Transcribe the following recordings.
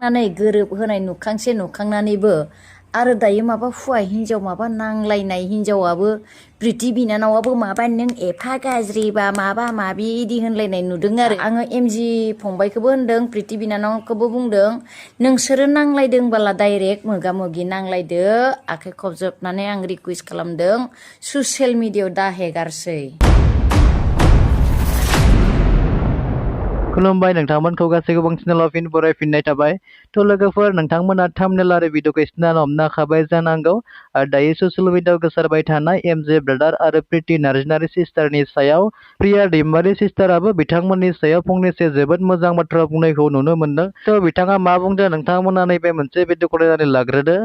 नानै गोरोब होनाय नुखांनानैबो आरो दायो माबा हुवा हिन्जाव माबा नांलायनाय हिन्जावाबो प्रिति बिनानावाबो माबा नों एफा गाज्रिबा माबा माबि इदि होनलायनाय नुदों आरो आङो एमजि फंबायखौबो होनदों प्रिति बिनानावखौबो बुंदों नोंसोरो नांलायदोंबाला डाइरेक्ट मोगा मोगि नांलायदो आखाइ खबजबनानै आं रिकुवेस्ट खालामदों ससियेल मिडियायाव दा हेगारसै। खुलुमबाय नोंथांमोनखौ गासैखौबो चेनेलाव फिन बरायफिननाय थाबाय। थ' लोगोफोर नोंथांमोना थाम्बनेल आरो भिडिअखौ सिनायना हमखाबाय जानांगौ आरो दायो ससियेल मिडियायाव गोसारबाय थानाय एमजे ब्रादार आरो प्रिति नार्जारि सिस्टारनि सायाव प्रिया दैमारि सिस्टाराबो बिथांमोननि सायाव फंनैसो जोबोद मोजां बाथ्रा बुंनायखौ नुनो मोनदों। थ' बिथाङा मा बुंदों नोंथांमोना नैबे मोनसे भिडिअखौ नायनानै लाग्रोदो।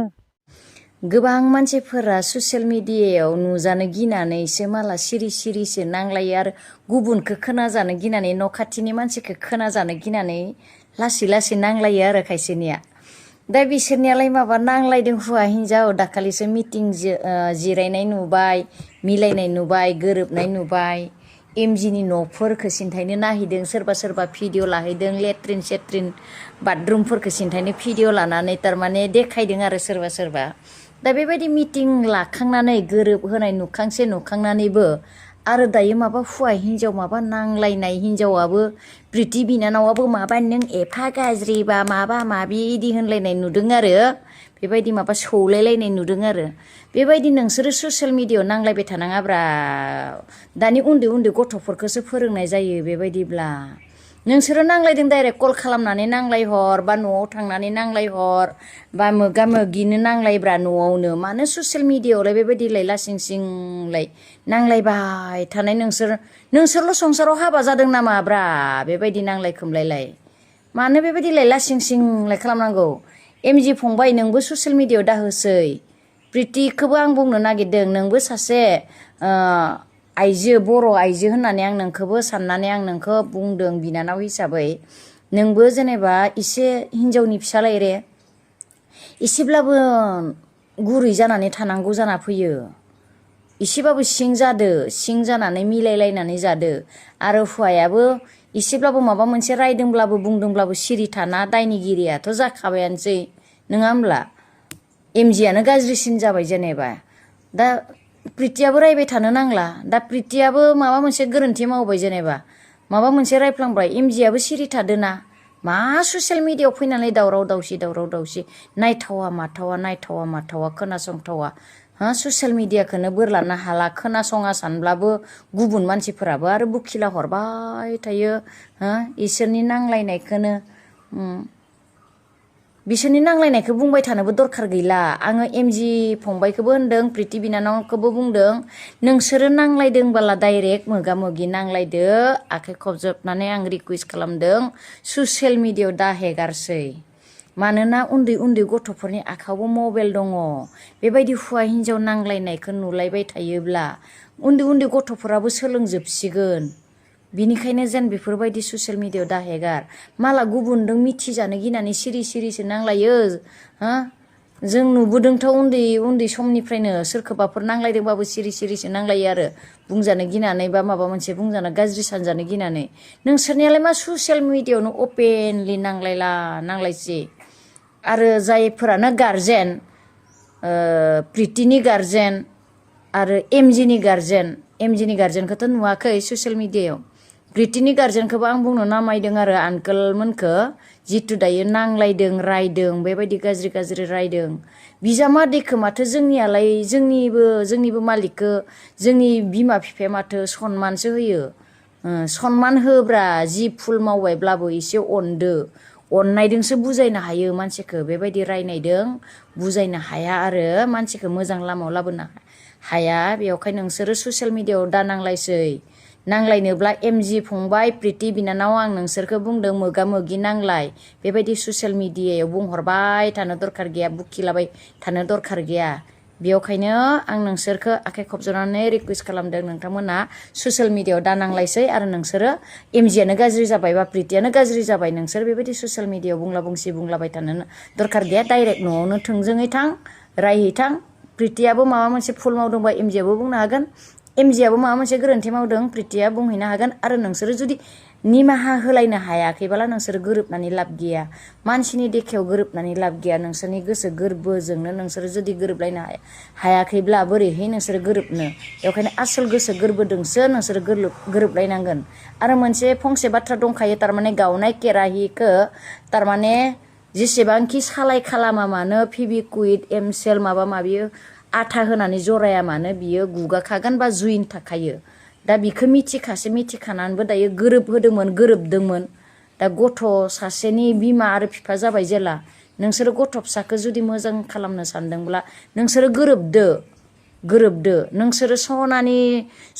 गोबां मानसिफोरा ससियेल मिडियायाव नुजानो गिनानैसो माला सिरि सिरिसो नांलायो आरो गुबुनखौ खोनाजानो गिनानै न' खाथिनि मानसिखौ खोनाजानो गिनानै लासै लासै नांलायो आरो खायसेनिया दा बिसोरनियालाय माबा नांलायदों हुवा हिन्जाव दाखालिसो मिटिं जिरायनाय नुबाय मिलायनाय नुबाय गोरोबनाय नुबाय एमजिनि न'फोरखौ सिन्थायनो नायहैदों सोरबा सोरबा भिडिअ लाहैदों लेट्रिन सेट्रिन बाथरुमफोरखौ सिन्थायनो भिडिअ लानानै थारमाने देखायदों आरो सोरबा सोरबा दा बेबायदि मिटिं लाखांनानै गोरोब होनाय नुखांनानैबो आरो दायो माबा हुवा हिन्जाव माबा नांलायनाय हिन्जावाबो प्रिति बिनानावाबो माबा नों एफा गाज्रिबा माबा माबि इदि होनलायनाय नुदों आरो बेबायदि माबा सौलायलायनाय नुदों आरो बेबायदि नोंसोरो ससियेल मिडियायाव नांलायबाय थानाङाब्रा दानि उन्दै उन्दै गथ'फोरखौसो फोरोंनाय जायो बेबायदिब्ला नोंसोरो नांलायदों डाइरेक्ट कल खालामनानै नांलायहर बा न'आव थांनानै नांलायहर बा मोगा मोगिनो नांलायब्रा न'आवनो मानो ससियेल मिडियायावलाय बेबायदिलाय लासिं सिंलाय नांलायबाय थानाय नोंसोरल' संसाराव हाबा जादों नामाब्रा बेबायदि नांलाय खोमलायलाय मानो बेबायदिलाय लासिं सिंलाय खालामनांगौ एमजि फंबाय नोंबो ससियेल मिडियायाव दाहोसै प्रितिखौबो आं बुंनो नागिरदों नोंबो सासे आइजो बर' आइजो होननानै आं नोंखौबो साननानै आं नोंखौ बुंदों बिनानाव हिसाबै नोंबो जेनेबा एसे हिन्जावनि फिसालाय रे एसेब्लाबो गुरै जानानै थानांगौ जाना फैयो एसेबाबो सिं जानानै मिलायलायनानै जादो आरो हुवायाबो एसेब्लाबो माबा मोनसे रायदोंब्लाबो बुंदोंब्लाबो सिरि थाना दायनिगिरियाथ' जाखाबायानोसै नङा होमब्ला एमजियानो गाज्रिसिन जाबाय जेनेबा दा प्रितियाबो रायबाय थानो नांला दा प्रितियाबो माबा मोनसे गोरोन्थि मावबाय जेनेबा माबा मोनसे रायफ्लांबाय एमजियाबो सिरि थादोना मा ससियेल मिडियायाव फैनानै दावराव दावसि नायथावा माथावा खोनासंथावा ससियेल मिडियाखौनो बोरलानो हाला खोनासङा सानब्लाबो गुबुन मानसिफोराबो आरो बुखिला हरबाय थायो इसोरनि नांलायनायखौनो बिसोरनि नांलायनायखौ बुंबाय थानोबो दरखार गैला आङो एमजि फंबायखौबो होनदों प्रिति बिनानावखौबो बुंदों नोंसोरो नांलायदोंबाला डाइरेक्ट मोगा मोगि नांलायदो आखाइ खबजबनानै आं रिकुवेस्ट खालामदों ससियेल मिडियायाव दा हेगारसै मानोना उन्दै उन्दै गथ'फोरनि आखायावबो मबाइल दङ बेबायदि हुवा हिन्जाव नांलायनायखौ नुलायबाय थायोब्ला उन्दै उन्दै गथ'फोराबो सोलोंजोबसिगोन बिनिखायनो जेन बेफोरबायदि ससियेल मिडियायाव दा हेगार माला गुबुनजों मिथिजानो गिनानै सिरि सिरिसो नांलायो जों नुबोदोंथ' उन्दै समनिफ्रायनो सोरखौबाफोर नांलायदोंबाबो सिरि सिरिसो नांलायो आरो बुंजानो गिनानै बा माबा मोनसे बुंजानो गाज्रि सानजानो गिनानै नोंसोरनियालाय मा ससियेल मिडियायावनो अपेनलि नांलायसै आरो जायफोरानो गारजेन प्रितिनि गारजेन आरो एमजिनि गारजेनखौथ' नुवाखै ससियेल मिडियायाव प्रितिनि गारजेनखौबो आं बुंनो नामायदों आरो आंकोलमोनखौ जिथु दायो नांलायदों रायदों बेबायदि गाज्रि रायदों बिजामादैखौ माथो जोंनियालाय जोंनिबो मालिकखौ जोंनि बिमा बिफाया माथो सनमानसो होयो सनमान होब्रा जि भुल मावबायब्लाबो एसे अननायजोंसो बुजायनो हायो मानसिखौ बेबायदि रायनायदों बुजायनो हाया आरो मानसिखौ मोजां लामायाव लाबोनो हाया बेयावखाय नोंसोरो ससियेल मिडियायाव दा नांलायनोब्ला एमजि फंबाय प्रिति बिनानाव आं नोंसोरखौ बुंदों मोगा मोगि नांलाय बेबायदि ससियेल मिडियायाव बुंहरबाय थानो दरखार गैया बुखिलाबाय थानो दरखार गैया बेयावखायनो आं नोंसोरखौ आखाइ खबजनानै रिकुवेस्ट खालामदों नोंथांमोना ससियेल मिडियायाव दा नांलायसै आरो नोंसोरो एमजियानो गाज्रि जाबाय बा प्रितियानो गाज्रि जाबाय नोंसोर बेबायदि ससियेल मिडियायाव बुंलाबाय थानो दरखार गैया डाइरेक्ट न'आवनो थोंजोङै थां रायहैथां प्रितियाबो माबा मोनसे भुल मावदोंबा एमजियाबो बुंनो हागोन एमजिआबो माबा मोनसे गोरोन्थि मावदों प्रितिया बुंहैनो हागोन आरो नोंसोरो जुदि निमाहा होलायनो हायाखैब्ला नोंसोरो गोरोबनानै लाब गैया मानसिनि देखायाव गोरोबनानै लाब गैया नोंसोरनि गोसो गोरबोजोंनो नोंसोरो जुदि गोरोबलायनो हायाखैब्ला बोरैहाय नोंसोरो गोरोबनो बेखायनो आसोल गोसो गोरबोदोंसो नोंसोरो गोरोबलायनांगोन आरो मोनसे फंसे बाथ्रा दंखायो थारमाने गावनाय केराहिखौ थारमाने जेसेबांखि सालाय खालामा मानो फेभिकुइक एमसेल माबा माबि आथा होनानै जराया मानो बियो गुगाखागोन बा जुइन थाखायो दा बिखौ मिथिखानानैबो दायो गोरोबदोंमोन दा गथ' सासेनि बिमा आरो बिफा जाबाय जेला नोंसोरो गथ' फिसाखौ जुदि मोजां खालामनो सानदोंब्ला नोंसोरो गोरोबदो नोंसोरो सनानि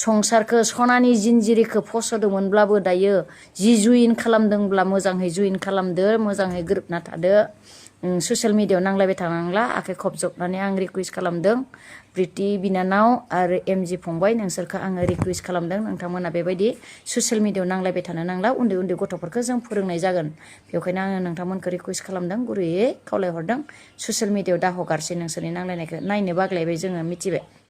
संसारखौ सनानि जिनजिरिखौ फस'दोंमोनब्लाबो दायो जि जुइन खालामदोंब्ला मोजाङै जुइन खालामदो मोजाङै गोरोबना थादो ससियेल मिडियायाव नांलायबाय थानांला आखाइ खबजबनानै आं रिकुवेस्ट खालामदों प्रिति बिनानाव आरो एमजि फंबाय नोंसोरखौ आङो रिकुवेस्ट खालामदों नोंथांमोना बेबायदि ससियेल मिडियायाव नांलायबाय थानो नांला उन्दै उन्दै गथ'फोरखौ जों फोरोंनाय जागोन बेखायनो आङो नोंथांमोनखौ रिकुवेस्ट खालामदों गुरैयै खावलायहरदों ससियेल मिडियायाव दा हगारसै नोंसोरनि नांलायनायखौ नायनो बाग्लायबाय जोङो मिथिबाय